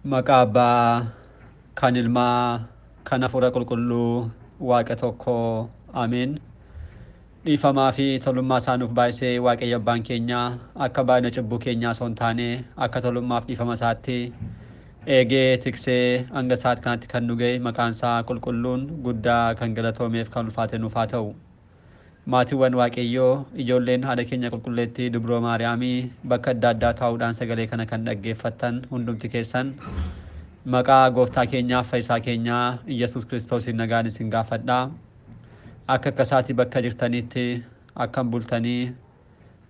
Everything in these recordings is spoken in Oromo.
Maqaa Abbaa kan Ilmaa kan Hafuura Qulqulluu Waaqa tokko Ameen. Dhiifamaa fi tolummaa isaa nuuf baay'isee Waaqayyo Abbaan keenya akka baay'ina cubbuu keenyaa osoo hin taane akka tolummaaf dhiifama isaatti eegee tiksee hanga sa'aat kanatti kan nu ga'e maqaan isaa qulqulluun guddaa kan galatoomeef kan ulfaate nuuf haa ta'u. Maatiiwwan Waaqayyoo, ijoolleen haadha keenya qulqulleettii Dubroo Maariyaamii bakka adda addaa taa'uudhaan sagalee kana kan dhaggeeffattan hundumti keessan maqaa gooftaa keenyaaf fayyisaa keenyaa Iyyasuus Kiristoosiin nagaan isin gaafadha. Akka akkasaatii bakka jirtanitti akkam bultanii,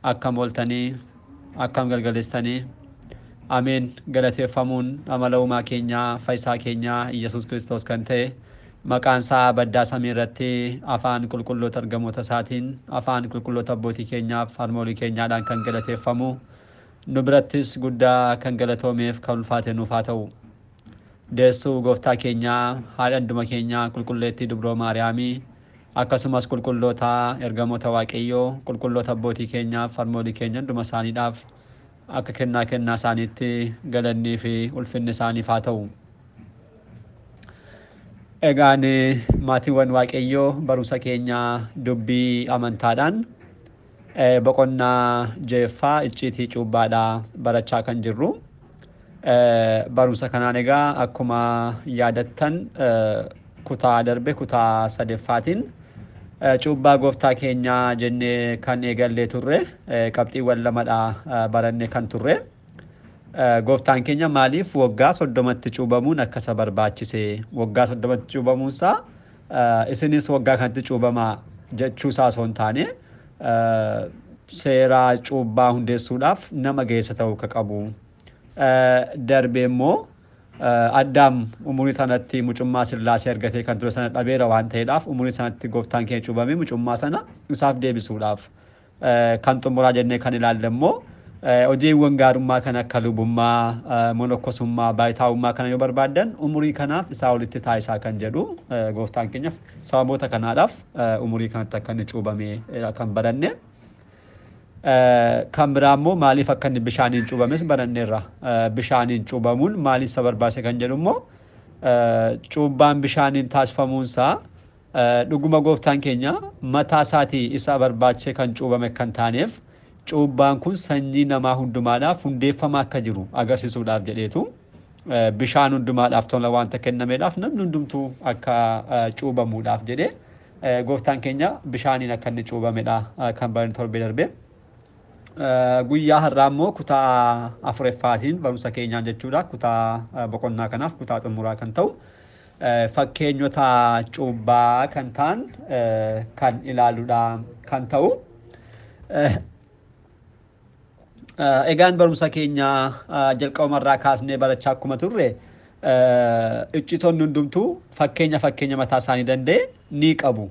akkam ooltanii, akkam galgaleessanii. Ameen. Galateeffamuun amala uumaa keenyaa fayyisaa keenyaa Iyyasuus Kiristoos kan ta'e maqaan isaa baddaa samii irratti afaan qulqulloota ergamoota isaatiin afaan qulqulloota abbootii keenyaaf harmoolii keenyaadhaan kan galateeffamu nu birattis guddaa kan galatoomeef kan ulfaate nuuf haa ta'u. Deessuu gooftaa keenyaa haadha hunduma keenyaa qulqulleettii Dubroo Maariyaamii akkasumas qulqulloota ergamoota Waaqayyoo qulqulloota abbootii keenyaaf harmoolii keenya hunduma isaaniidhaaf akka kennaa kennaa isaaniitti galannii fi ulfinni isaaniif haa ta'u. Egaan maatiiwwan Waaqayyoo, barumsa keenya dubbii amantaadhaan boqonnaa jeeffaa icciitii cuubbaadhaa barachaa kan jirru. Barumsa kanaan egaa akkuma yaadattan kutaa darbe kutaa sadeeffaatiin cuubbaa gooftaa keenyaa jennee kan eegallee turre qabxiiwwan lamadha barannee kan turre. Gooftaan keenya maaliif waggaa 30tti cuubamuun akka isa barbaachise, waggaa 30tti cuubamuunsaa isinis waggaa kanatti cuubamaa jechuusaa osoo hin taane seera cuubbaa hundeessuudhaaf nama geessa ta'uu akka qabu. Darbee immoo Addaam umurii sanatti mucummaa Sillaasee argatee kan ture sana dhabeera waan ta'eedhaaf umurii sanatti gooftaan keenya cuubamee mucummaa sana isaaf deebisuudhaaf. Kan xumuraa jennee kan ilaalle immoo hojiiwwan gaarummaa kan akka lubummaa, monokkosummaa, baay'itaa'ummaa kana yoo barbaaddan umurii kanaaf isaa olitti taa'isaa kan jedhu gooftaan keenyaaf sababoota kanaadhaaf umurii kanatti akka inni cuubame kan baranne. Kan biraa immoo maaliif akka inni bishaaniin cuubames baranneerra. Bishaaniin cuubamuun maaliif isa barbaase kan jedhu immoo cuubbaan bishaaniin taasifamuunsaa dhuguma gooftaan keenya mataa isaatii isa barbaachise kan cuubame kan taaneef cuubbaan kun sanyii namaa hundumaadhaaf hundeeffama akka jiru agarsiisuudhaaf jedheetu bishaan hundumaadhaaf tola wanta kennameedhaaf namni hundumtuu akka cuubamuudhaaf jedhee gooftaan keenya bishaaniin akka inni cuubamedha kan baranne torbee darbe. Guyyaa har'aa immoo kutaa afuraffaatiin barumsa keenyaan jechuudha. Kutaa boqonnaa kanaaf kutaa xumuraa kan ta'u fakkeenyota cuubbaa kan ta'an kan ilaaluudha kan ta'u. Egaan barumsa keenya jalqabumarraa kaasnee barachaa akkuma turre iccitoonni hundumtuu fakkeenya mataa isaanii danda'e ni qabu.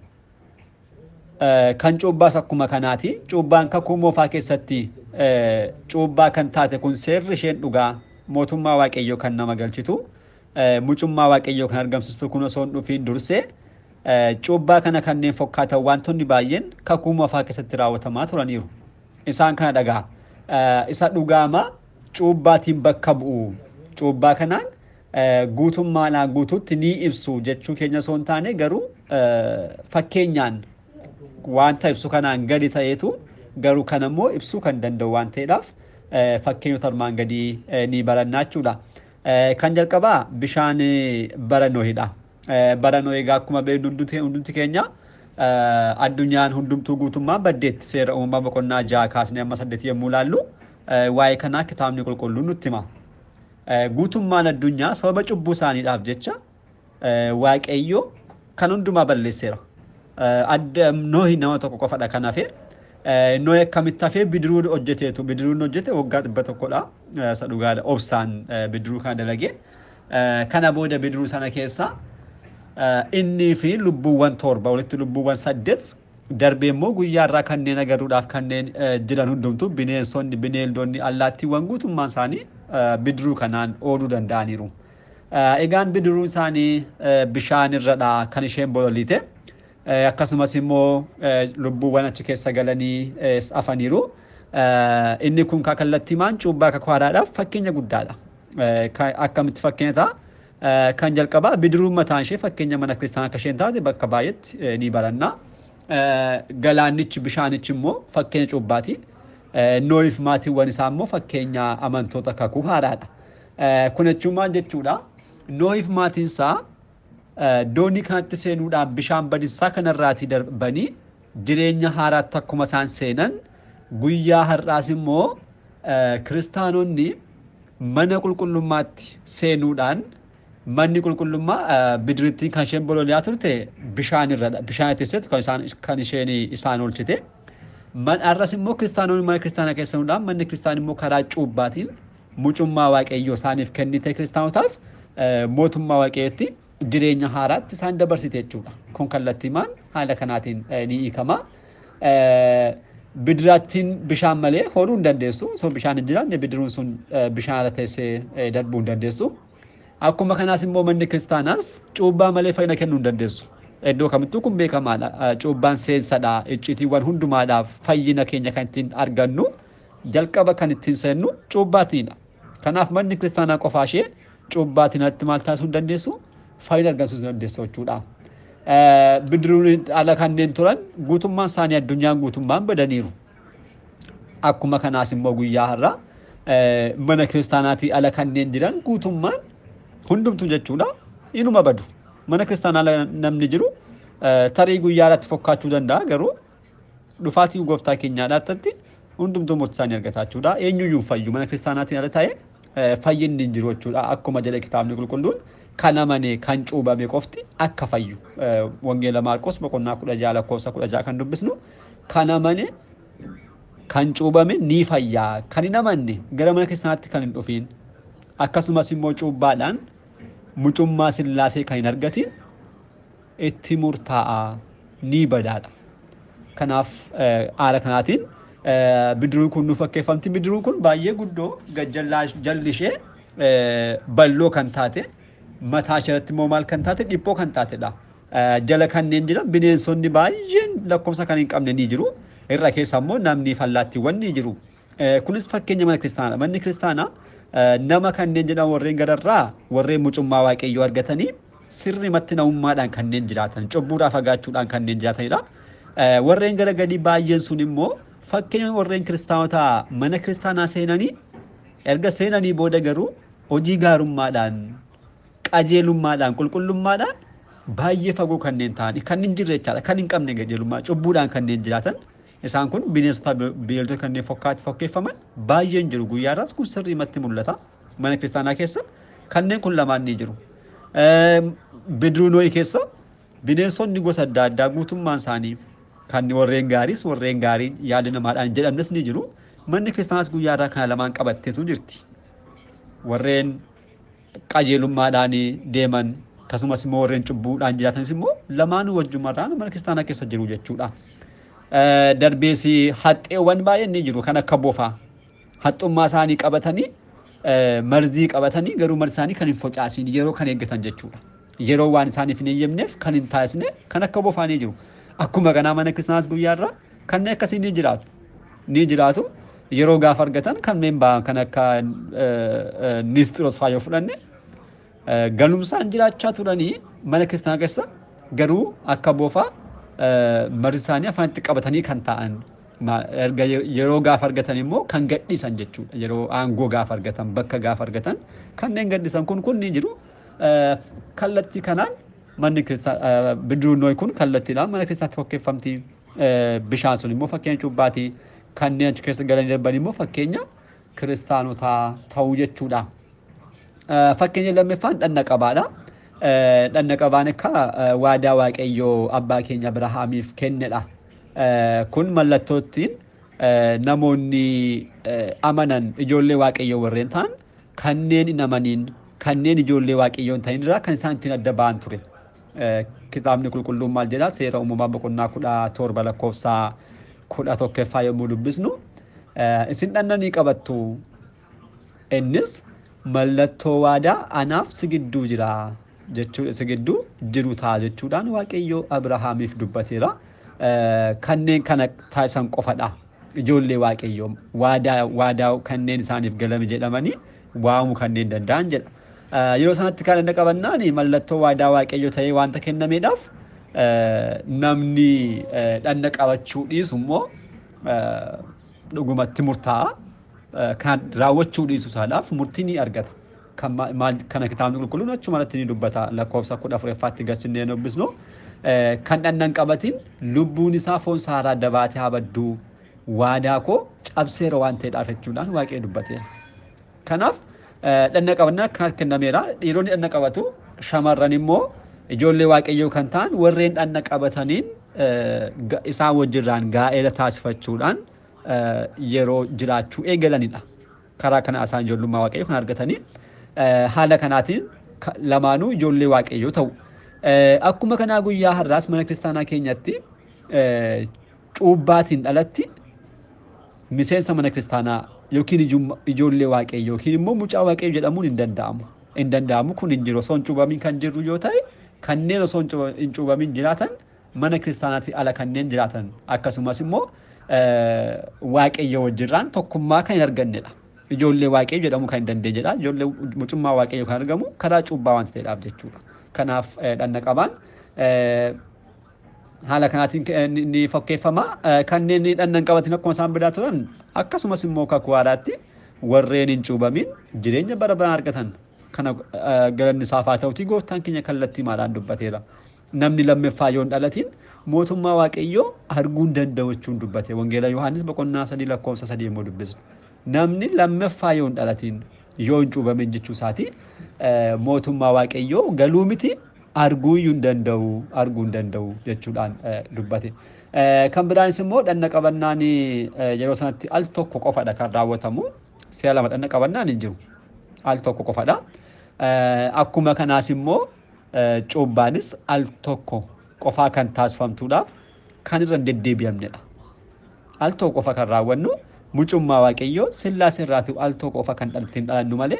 Kan cuubbaas akkuma kanaati. Cuubbaan kakuu moofaa keessatti cuubbaa kan taate kun seerri isheen dhugaa mootummaa Waaqayyoo kan nama galchitu mucummaa Waaqayyoo kan argamsiistu kun osoo hin dhufiin dursee cuubbaa kana kanneen fakkaatan wantoonni baay'een kakuu moofaa keessatti raawwatamaa turaniiru. Isaan kana dhagaa. Isa dhugaama cuubbaatiin bakka bu'u. Cuubbaa kanaan guutummaadhaan guutuutti ni ibsu jechuu keenya osoo hin taane garuu fakkeenyaan wanta ibsu kanaan gadi ta'eetu garuu kan ammoo ibsuu kan danda'u waan ta'eedhaaf fakkeenyota armaan gadii ni barannaa jechuudha. Kan jalqabaa bishaan bara Nohidha. Bara Nohii egaa akkuma beeknu hundumti keenya addunyaan hundumtuu guutummaan baddeetti seera uumamaa boqonnaa 6 kaasnee amma 8 yommuu ilaallu waa'ee kanaa kitaabni qulqulluun nutti hima. Guutummaan addunyaa sababa cubbuu isaaniidhaaf jecha Waaqayyo kan hundumaa balleesseera. Adda Nohi nama tokko qofadha kan hafe. Nohi akkamitti hafee bidiruu hojjeteetu bidiruun hojjete waggaa 100dha. Isa dhugaadha obsaan bidiruu kana dalage. Kana booda bidiruu sana keessa inni fi lubbuuwwan 7 walitti lubbuuwwan 8 darbee immoo guyyaa irraa kanneen agaruudhaaf kanneen jiran hundumtuu bineensonni bineeldonni allaattiiwwan guutummaan isaanii bidiruu kanaan ooluu danda'aniiru. Egaan bidiruun isaanii bishaan irradha kan isheen bololiite. Akkasumas immoo lubbuuwwan achi keessa galanii hafaniiru. Inni kun kallattiimaan cuubbaa kakuu haaraadhaaf fakkeenya guddaadha. Akkamitti fakkeenya ta'a? Kan jalqabaa bidiruun mataan ishee fakkeenya mana kiristaanaa akka isheen taate bakka baay'eetti ni baranna. Galaannichi bishaanichi immoo fakkeenya cuuphaati. Noohiif maatiiwwan isaa immoo fakkeenya amantoota kakuu haaraadha. Kun jechuun maal jechuudha? Noohiif maatiin isaa doonii kanatti seenuudhaan bishaan badinsaa kanarraatii darbanii jireenya haaraatti akkuma isaan seenan, guyyaa har'aas immoo kiristaanonni mana qulqullummaatti seenuudhaan, manni qulqullummaa bidirittiin kan isheen bololi'aa turte bishaan irradha. Bishaan keessatti kan isheen isaan oolchite. Har'as immoo kiristaanonni mana kiristaanaa keessa seenuudhaan manni kiristaanaa immoo karaa cuuphaatiin mucummaa waaqayyoo isaaniif kennite, kiristaanotaaf mootummaa waaqayyootti jireenya haaraatti isaan dabarsite jechuudha. Kun kallattiimaan haala kanaatiin ni hiikama. Bidiraattiin bishaan malee hooluu hin dandeessu. Osoo bishaan hin jiraanne bidiruun sun bishaan irra teessee darbuu hin dandeessu. Akkuma kanaas immoo manni kiristaanaas cuuphaa malee fayyina kennuu hin dandeessu. Iddoo kamittuu kun beekamaadha. Cuuphaan seensadha. Icciitiiwwan hundumaadhaaf fayyina keenya kan ittiin argannu, jalqaba kan ittiin seennu cuuphaatiinidha. Kanaaf manni kiristaanaa qofaa ishee cuuphaatiin alatti maal taasisuu hin dandeessu? Fayyina argamsiisuu hin dandeessu jechuudha. Bidiruun ala kanneen turan guutummaan isaanii, addunyaan guutummaan badaniiru. Akkuma kanaas immoo guyyaa har'a mana kiristaanaatii ala kanneen jiran guutummaan hundumtuu jechuudha inuma badu. Mana kiristaanaa ala namni jiru tarii guyyaa irratti fokkaachuu danda'a, garuu dhufaatii gooftaa keenyaadhaatti hundumtuu murtii isaanii argata jechuudha. Eenyuyyuu fayyu mana kiristaanaatiin ala ta'e fayyinni hin jiru jechuudha. Akkuma jedhe kitaabni qulqulluun, kan amane kan cuubame qofti akka fayyu. Wangeela Maarqos boqonnaa 16 lakkoofsa 16 kan dubbisnu, kan amane kan cuubame ni fayyaa, kan hin amanne, gara mana kiristaanaatti kan hin dhufiin, akkasumas immoo cuuphaadhaan mucummaa sillaasee kan hin argatin itti murtaa'a, ni badaadha. Kanaaf haala kanaatiin bidiruun kun nu fakkeeffamti. Bidiruun kun baay'ee guddoo, gajjallaa jalli ishee balloo kan taate, mataa isheetti immoo maal kan taate, dhiphoo kan taatedha. Jala kanneen jiran bineensonni baay'een lakkoofsa kan hin qabne ni jiru. Irra keessa immoo namni fallaattiiwwan ni jiru. Kunis fakkeenya mana kiristaanaadha. Manni kiristaanaa nama kanneen jedhan warreen gararraa warreen mucummaa waaqayyoo argatanii sirrimatti namummaadhaan kanneen jiraatan, cubbuudhaa fagaachuudhaan kanneen jiraatanidha. Warreen gara gadii baay'een sun immoo fakkeenya warreen kiristaanota mana kiristaanaa seenanii, erga seenanii booda garuu hojii gaarummaadhaan, qajeelummaadhaan, qulqullummaadhaan baay'ee fagoo kanneen ta'an, kan hin jirre jechaadha, kan hin qabne, qajeelummaa cubbuudhaan kanneen jiraatan, isaan kun bineensota bineeldota kanneen fokkaatti fokkeeffaman baay'een jiru. Guyyaarraas kun sirriimatti mul'ata. Mana kiristaanaa keessa kanneen kun lamaan ni jiru. Bidiruu Noohii keessa bineensonni gosa adda addaa guutummaan isaanii kan warreen gaariis warreen gaarii yaada namaadhaan jedhamnes ni jiru. Manni kiristaanaas guyyaarraa kana lamaan qabatteetu jirti. Warreen qajeelummaadhaan deeman akkasumas immoo warreen cubbuudhaan jiraatanis immoo lamaanuu wajjumarraan mana kiristaanaa keessa jiru jechuudha. Darbees haxxeewwan baay'een ni jiru, kan akka bofaa. Haxxummaa isaanii qabatanii, marzii qabatanii, garuu marzii isaanii kan hin focaasiin yeroo kan eeggatan jechuudha. Yeroo waan isaaniif hin eeyyamneef kan hin taasisne kan akka bofaa ni jiru. Akkuma kanaa mana kiristaanaas guyyaarraa kanneen akkasii ni jiraatu. Ni jiraatu. Yeroo gaafa argatan kanneen ba'an kan akka Nisxiroos fa'aa yoo fudhanne, galumsaan jiraachaa turanii mana kiristaanaa keessa, garuu akka bofaa marzii isaanii afaanitti qabatanii kan taa'an, erga yeroo gaafa argatan immoo kan gadhiisan jechuudha. Yeroo aangoo gaafa argatan, bakka gaafa argatan kanneen gadhiisan kun ni jiru. Kallattii kanaan manni kiristaanaa, bidiruun Noohi kun kallattiidhaan mana kiristaanaatti fakkeeffamti. Bishaan sun immoo fakkeenya cuuphaati. Kanneen achi keessa galanii darban immoo fakkeenya kiristaanotaa ta'uu jechuudha. Fakkeenya lammaffaan dhanna qabaadha. Dhanna qabaan akka waadaa waaqayyoo abbaa keenya Abrahaamiif kennedha. Kun mallattoo ittiin namoonni amanan ijoollee waaqayyoo warreen ta'an kanneen hin amaniin, kanneen ijoollee waaqayyoo hin ta'in irraa kan isaan ittiin adda ba'an ture. Kitaabni qulqulluun maal jedha? Seera uumamaa boqonnaa 17 lakkoofsa 11ffaa yommuu dubbisnu, isin dhanna ni qabattu, innis mallattoo waadaa anaaf si gidduu jira jechuudha, si gidduu jiru ta'a jechuudhaan waaqayyo Abrahaamiif dubbateera. Kanneen kana taasisan qofadha. Ijoollee waaqayyoo waadaa kanneen isaaniif galame jedhamanii waamuu kanneen danda'an jedha. Yeroo sanatti kan dhagna qabannaan mallattoo waadaa Waaqayyoo ta'ee wanta kennameedhaaf namni dhagna qabachuu dhiisu immoo dhugumatti murtaa'a. Kan raawwachuu dhiisu isaadhaaf murtii ni argata. Kana kitaabni qulqulluun achuma irratti ni dubbata, lakkoofsa 14ffaatti gasinnee dubbisnu. Kan dhagna hin qabatin lubbuun isaa foon isaa irraa baatee haa badduu, waadaa koo cabseera waan ta'eedhaaf jechuudhaan Waaqayyo dubbateera. Kanaaf dhagna qabannaa akka kennameera. Dhiironni dhagna qabatu, shamarran immoo ijoollee Waaqayyoo kan ta'an warreen dhagna qabataniin isaan wajjirraan gaa'ela taasifachuudhaan yeroo jiraachuu eegalanidha. Karaa kana isaan ijoollummaa Waaqayyoo kan argatanii haala kanaatiin lamaanuu ijoollee Waaqayyoo ta'u. Akkuma kanaa guyyaa har'aas mana kiristaanaa keenyatti cuubbaatiin dhalatti miseensa mana kiristaanaa yookiin ijoollee Waaqayyoo yookiin immoo mucaa Waaqayyoo jedhamuun hin danda'amu. Hin danda'amu, kun hin jiru. Osoo hin cuubamin kan jirru yoo ta'e, kanneen osoo hin cuubamin jiraatan mana kiristaanaatti ala kanneen jiraatan akkasumas immoo Waaqayyo wajjirraan tokkummaa kan hin argannedha. Ijoollee Waaqayyo jedhamu kan hin dandeenyedha. Ijoollee mucummaa Waaqayyo kan argamu karaa cuubbaa waan ta'eedhaaf jechuudha. Kanaaf dhagna qabaan haala kanaatiin ni fakkeeffama. Kanneen dhagna hin qabatin akkuma isaan biraa turan akkasumas immoo kakuu haaraatti warreen hin cuubamin jireenya bara baraan argatan. Kana galanni isaaf haa ta'utii gooftaan keenya kallattii maadhaan dubbateera. Namni lammaffaa yoo hin dhalatin mootummaa Waaqayyoo arguu hin danda'u jechuun dubbate. Wangeela Yohaannis boqonnaa 3 lakkoofsa 3 immoo dubbisnu. Namni lammaffaa yoo hin dhalatin, yoo hin cuubamin jechuu isaati, mootummaa Waaqayyoo galuu miti arguu iyyuu hin danda'u, arguu hin danda'u jechuudhaan dubbate. Kan biraanis immoo dhagna qabannaan yeroo sanatti al tokko qofadha kan raawwatamu. Si'a lama dhagna qabannaan hin jiru. Al tokko qofadha. Akkuma kanaas immoo cuubbaanis al tokko qofaa kan taasifamtuudhaaf kan irra hin deddeebi'amnedha. Al tokko qofa kan raawwannu mucummaa Waaqayyoo Sillaasee irraatii al tokko qofa kan ittiin dhalannu malee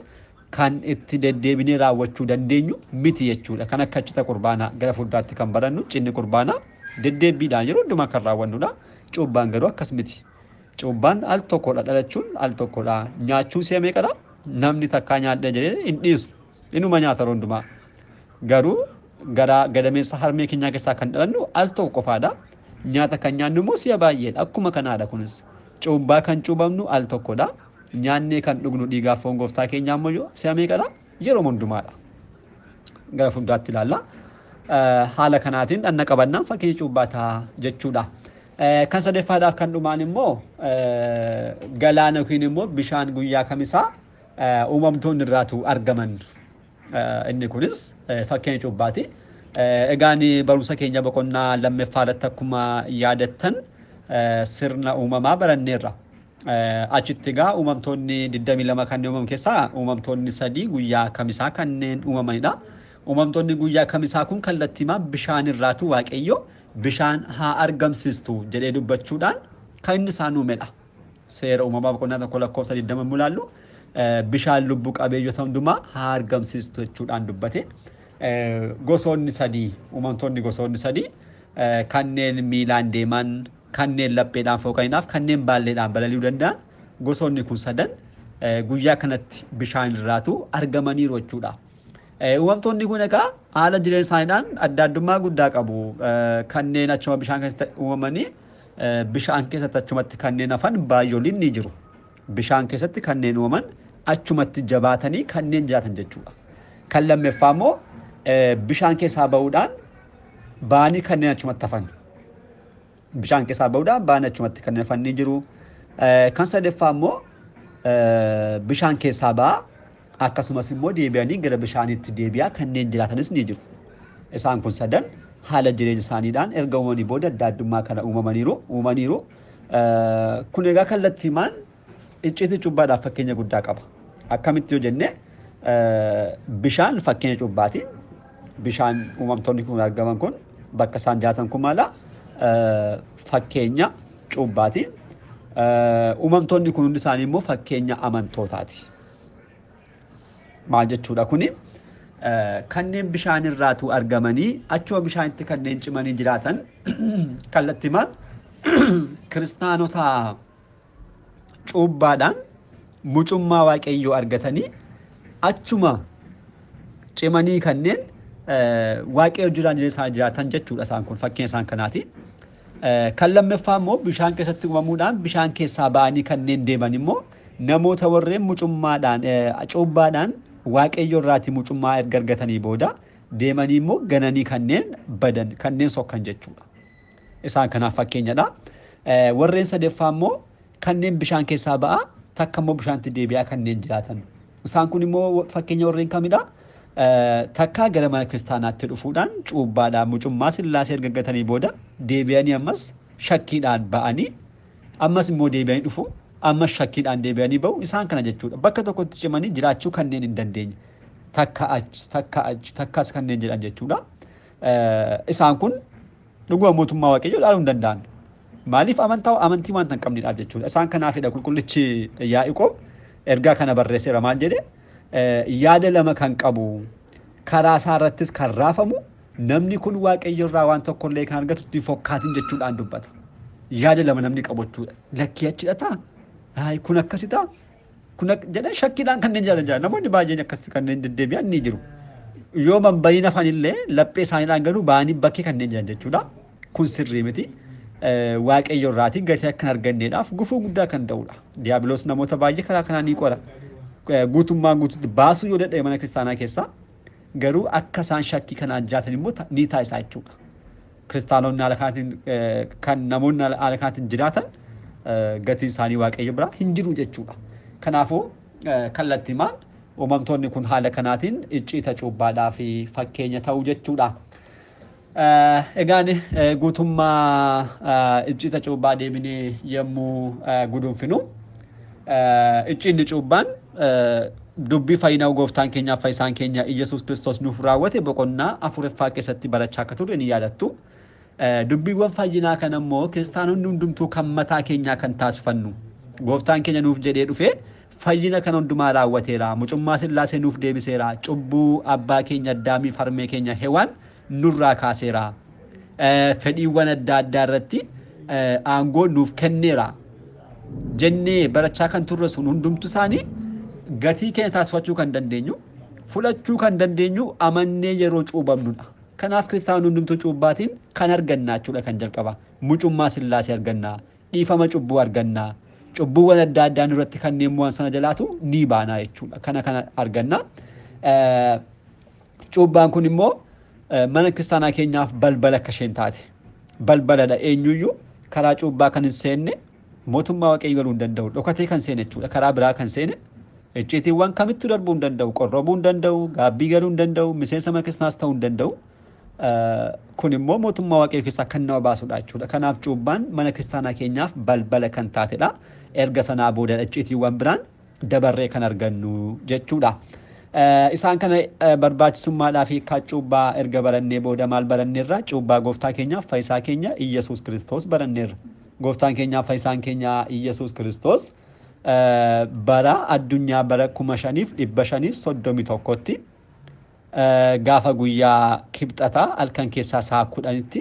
kan itti deddeebinee raawwachuu dandeenyu miti jechuudha. Kan akka cita qurbaanaa gara fuulduraatti kan barannu cinni qurbaanaa deddeebiidhaan yeroo hundumaa kan raawwannudha. Cuubbaan garuu akkas miti. Cuubbaan al tokkodha, dhalachuun al tokkodha. Nyaachuun si'a meeqadha? Namni takkaa nyaadha jedhee hin dhiisu. Inuma nyaata yeroo hundumaa. Garuu gara gadameessa harmee keenyaa keessaa kan dhalannu al tokko qofaadha. Nyaata kan nyaannu immoo si'a baay'eedha. Akkuma kanaadha kunis. Cuubbaa kan cuubamnu al tokkodha. Nyaannee kan dhugnu dhiigaaf foon gooftaa keenyaa immoo si'a meeqadha? Yeroo hundumaadha. Gara fuulduraatti ilaalla. Haala kanaatiin dhagna qabannaan fakkeenya cuubbaa ta'a jechuudha. Kan sadeffaadhaaf kan dhumaan immoo galaana yookiin immoo bishaan guyyaa kamisaa uumamtoonni irraatu argaman. Inni kunis fakkeenya cuubbaati. Egaan barumsa keenya boqonnaa lammaffaa irratti akkuma yaadattan sirna uumamaa baranneerra. Achitti egaa uumamtoonni 22 kanneen uumaman keessaa uumamtoonni 3 guyyaa kamisaa kanneen uumamanidha. Uumamtoonni guyyaa kamisaa kun kallattiimaa bishaan irraatu Waaqayyo bishaan haa argamsiistu jedhee dubbachuudhaan kan inni isaan uumedha. Seera uumamaa boqonnaa 1 lakkoofsa 20 yommuu ilaallu bishaan lubbuu qabeeyyota hundumaa haa argamsiistu jechuudhaan dubbate. Gosoonni 3, uumamtoonni gosoonni 3 kanneen miilaan deeman, kanneen lapheedhaan fooqaniidhaaf, kanneen baalleedhaan balali'uu danda'an gosoonni kun sadan guyyaa kanatti bishaan irraatu argamaniiru jechuudha. Uumamtoonni kun egaa haala jireenya isaaniidhaan adda addummaa guddaa qabu. Kanneen achuma bishaan keessatti uumamanii bishaan keessatti achumatti kanneen hafan baay'ooliin ni jiru. Bishaan keessatti kanneen uumaman achumatti jabaatanii kanneen jiraatan jechuudha. Kan lammaffaa immoo bishaan keessaa ba'uudhaan baanii kanneen achumatti hafan. Bishaan keessaa ba'uudhaan baanii achumatti kanneen hafan ni jiru. Kan sadaffaa immoo bishaan keessaa ba'aa akkasumas immoo deebi'anii gara bishaaniitti deebi'aa kanneen jiraatanis ni jiru. Isaan kun sadan haala jireenya isaaniidhaan erga uumamanii booda adda addummaa kana uumaniiru. Kun egaa kallattiimaan icciitii cuubbaadhaaf fakkeenya guddaa qaba. Akkamitti yoo jenne bishaan fakkeenya cuubbaati. Bishaan uumamtoonni kun argaman kun bakka isaan jiraatan kun maala? Fakkeenya cuubbaati. Uumamtoonni kun hundi isaanii immoo fakkeenya amantootaati. Maal jechuudha kuni? Kanneen bishaan irraatu argamanii achuma bishaanitti kanneen cimanii jiraatan kallattiimaan kiristaanota cuubbaadhaan mucummaa Waaqayyoo argatanii achuma cimanii kanneen Waaqayyo jiraan jireenya isaanii jiraatan jechuudha isaan kun fakkeenya isaan kanaati. Kan lammaffaa immoo bishaan keessatti uumamuudhaan bishaan keessaa ba'anii kanneen deeman immoo namoota warreen mucummaadhaan cuubbaadhaan Waaqayyo irraatii mucummaa erga argatanii booda deemanii immoo gananii kanneen badan kanneen sokkan jechuudha. Isaan kanaaf fakkeenyadha. Warreen sadaffaa immoo kanneen bishaan keessaa ba'aa takka immoo bishaanitti deebi'aa kanneen jiraatan. Isaan kun immoo fakkeenya warreen kamidha? Takkaa gara mana kiristaanaatti dhufuudhaan cuubbaadhaan mucummaa Sillaasee erga argatanii booda deebi'anii ammas shakkiidhaan ba'anii ammas immoo deebi'anii dhufu ammas shakkiidhaan deebi'anii ba'u isaan kana jechuudha. Bakka tokkotti cimanii jiraachuu kanneen hin dandeenye. Takka achi takka achi takkas kanneen jedhan jechuudha. Isaan kun dhuguma mootummaa Waaqayyoo dhaaluu hin danda'an. Maaliif amantii wanta hin qabneedhaaf jechuudha. Isaan kanaafidha qulqullichi Yaaqoob ergaa kana barreesseera maal jedhe yaada lama kan qabu karaa isaa irrattis kan raafamu namni kun Waaqayyo irraa waan tokkollee kan argatu itti fokkaatiin jechuudhaan dubbata. Yaada lama namni qabu jechuudha. Lakkii achi dhataa? Kun akkasi ta'a? Kun jedhee shakkiidhaan kanneen jiraatan jira. Namoonni baay'een akkas kanneen deddeebi'an ni jiru. Yoo manbayin hafanillee laphee isaaniidhaan garuu ba'anii bakkee kanneen jiran jechuudha. Kun sirrii miti. Waaqayyo irraatii gatii akka hin arganneedhaaf gufuu guddaa kan ta'udha. Diiyaabiloos namoota baay'ee karaa kanaa ni qora. Guutummaan guutuutti baasuu yoo dadhabe mana kiristaanaa keessaa garuu akka isaan shakkii kanaan jiraatan immoo ni taasisa jechuudha. Kiristaanonni haala kanaatiin kan namoonni haala kanaatiin jiraatan gatiin isaanii Waaqayyo biraa hin jiru jechuudha. Kanaafuu kallattiimaan uumamtoonni kun haala kanaatiin icciita cuubbaadhaa fi fakkeenya ta'uu jechuudha. Egaan guutummaa icciita cuubbaa deebinee yommuu guduunfinu icciinni cuubbaan dubbii fayyinaa gooftaan keenyaaf fayyisaan keenya Iyyasuus Kiristoos nuuf raawwate boqonnaa 4ffaa keessatti barachaa akka turre ni yaadattu. Dubbiiwwan fayyinaa kana immoo kiristaanonni hundumtuu kan mataa keenyaa kan taasifannu. Gooftaan keenya nuuf jedhee dhufee fayyina kana hundumaa raawwateera. Mucummaa Sillaasee nuuf deebiseera. Cubbuu abbaa keenya Addaamiif harmee keenya Hewaan nurraa kaaseera. Fedhiiwwan adda addaa irratti aangoo nuuf kenneera. Jennee barachaa kan turre sun hundumtu isaanii gatii keenya taasifachuu kan dandeenyu, fudhachuu kan dandeenyu amannee yeroo cuubamnudha. Kanaaf kiristaanonni hundumtuu cuubbaatiin kan argannaa jechuudha kan jalqaba. Mucummaa Sillaasee argannaa, dhiifama cubbuu argannaa, cubbuuwwan adda addaa nurratti kanneen mo'an sana jalaatu ni baanaa jechuudha. Kana arganna. Cuubbaan kun immoo mana kiristaanaa keenyaaf balbala akka isheen taate. Balbaladha eenyuyyuu karaa cuubbaa kan hin seenne mootummaa Waaqayyoo galuu hin danda'u. Dhokatee kan seene jechuudha. Karaa biraa kan seene icciitiiwwan kamittuu darbuu hin danda'u. Qorrobuu hin danda'u. Gaabbii galuu hin danda'u. Miseensa mana kiristaanaas ta'uu hin danda'u. Kun immoo mootummaa Waaqayyoo keessaa kan nama baasudha jechuudha. Kanaaf cuubbaan mana kiristaanaa keenyaaf balbala kan taatedha. Erga sanaa booda icciitiiwwan biraan dabarree kan argannu jechuudha. Isaan kana barbaachisummaadhaa fi hiikkaa cuubbaa erga barannee booda maal baranneerra? Cuubbaa gooftaa keenyaaf fayyisaa keenya Iyyasuus Kiristoos baranneerra. Gooftaan keenyaaf fayyisaan keenya Iyyasuus Kiristoos bara addunyaa bara 5531tti gaafa guyyaa kibxataa halkan keessaa sa'a 10tti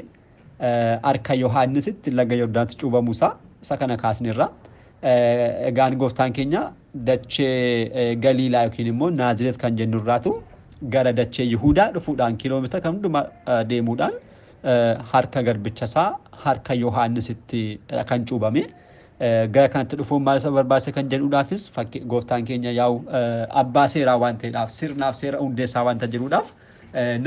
harka Yohaannisitti laga Yordaansi cuubamuusaa isa kana kaasneerra. Egaan gooftaan keenya dachee Galiilaa yookiin immoo Naazireet kan jennurraatu gara dachee Yihudaa dhufuudhaan kiiloomeetira kan hundumaa deemuudhaan harka garbicha isaa harka Yohaannisitti kan cuubame. Gara kanatti dhufuun maal isa barbaachise kan jedhuudhaafis gooftaan keenya yaa'u abbaa seeraa waan ta'eedhaaf sirnaaf seera hundeessaa waanta jiruudhaaf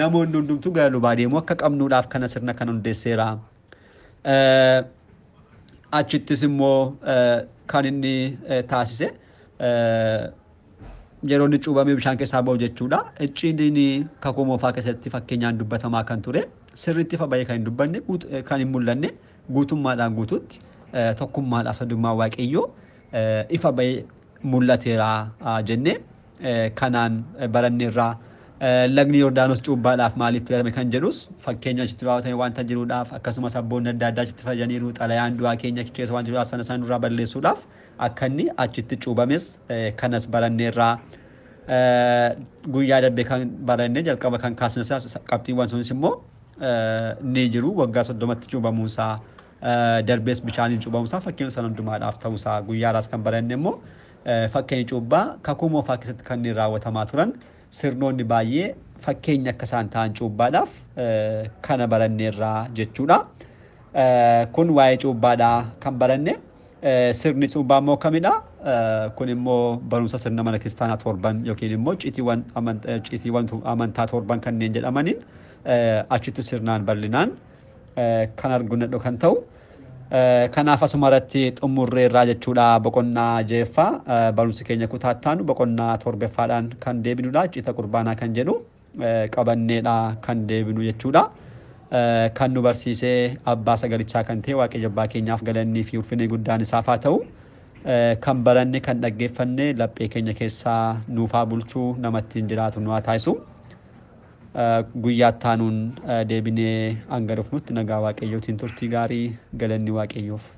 namoonni hundumtuu gara lubaa deemuu akka qabnuudhaaf kana sirna kan hundeesseera. Achittis immoo kan inni taasise yeroo inni cuubamee bishaan keessaa ba'u jechuudha. Icciitiin kakuu moofaa keessatti fakkeenyaan dubbatamaa kan ture sirriitti ifa bahee kan hin dubbanne kan hin mul'anne guutummaadhaan guutuutti tokkummaadhaan sadummaa Waaqayyoo ifa bahee mul'ateera jennee kanaan baranneerraa. Lagni Yordaanos cuubbaadhaaf maaliif filatame kan jedhus fakkeenya achitti raawwatame waanta jiruudhaaf akkasumas abboonni adda addaa achitti fayyaniiru xalayaan du'aa keenya achi keessa waan jiruudhaaf sana isaan duraa balleessuudhaaf akka inni achitti cuubames kanas baranneerraa. Guyyaa darbee kan barannee jalqaba kan kaasne qabxiiwwan sunis immoo ni jiru waggaa 30tti cuubamuusaa darbees bishaaniin cuubamuusaa fakkeenya sana hundumaadhaaf ta'uusaa guyyaadhaas kan baranne immoo Fakkeenyi cuuphaa kakuu moofaa keessatti kanneen raawwatamaa turan sirnoonni baay'ee fakkeenya akka isaan ta'an cuuphaadhaaf kana baranneerraa jechuudha. Kun waa'ee cuuphaadhaa kan baranne. Sirni cuuphaa immoo kamidha? Kun immoo barumsa sirna mana kiristaanaa torban yookiin immoo citiiwwan amantaa torban kanneen jedhamaniin achitti sirnaan bal'inaan kan argannudha kan ta'u. Kanaaf asuma irratti xumurreerraa jechuudha boqonnaa jeeffaa barumsi keenya kutaa ittaanu boqonnaa torbeffaadhaan kan deebinudha. Cita qurbaanaa kan jedhu qabanneedha kan deebinu jechuudha. Kan nu barsiisee abbaa sagalichaa kan ta'e Waaqayyo abbaa keenyaaf galannii fi ulfinni guddaan isaaf haa ta'u. Kan baranne kan dhaggeeffanne laphee keenya keessaa nuufaa bulchuu namatti hin jiraatu nu haa taasisu. Guyyaa ittaanuun deebinee hanga dhufnutti nagaa Waaqayyootiin turtii gaarii, galanni Waaqayyoof